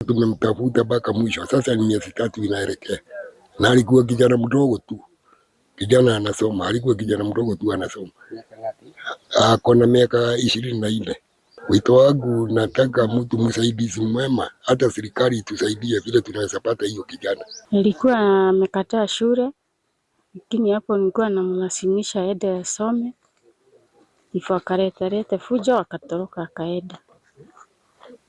Tumemtafuta mpaka mwisho, sasa ni miezi 3 inaelekea, na alikuwa kijana mdogo tu, kijana anasoma, alikuwa kijana mdogo tu anasoma, ako na miaka 24. Wito wangu nataka mtu msaidizi mwema, hata serikali itusaidie vile tunaweza pata hiyo kijana. Alikuwa amekataa shule, lakini hapo nilikuwa namlazimisha aende asome, hivyo akaleta fujo akatoroka akaenda.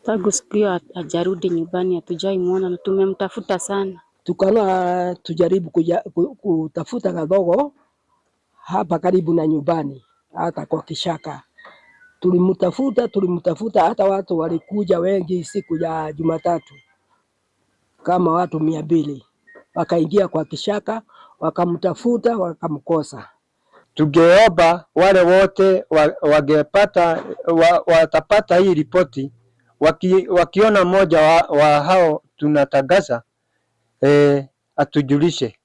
Tangu siku hiyo hajarudi nyumbani, hatujai muona na tumemtafuta sana. Tukaona tujaribu kutafuta Gathogo hapa karibu na nyumbani, hata kwa kishaka tulimtafuta, tulimtafuta, hata watu walikuja wengi siku ya Jumatatu kama watu 200 wakaingia kwa kishaka wakamtafuta wakamkosa. Tungeomba wale wote wangepata watapata hii ripoti wakiona mmoja wa hao tunatangaza atujulishe.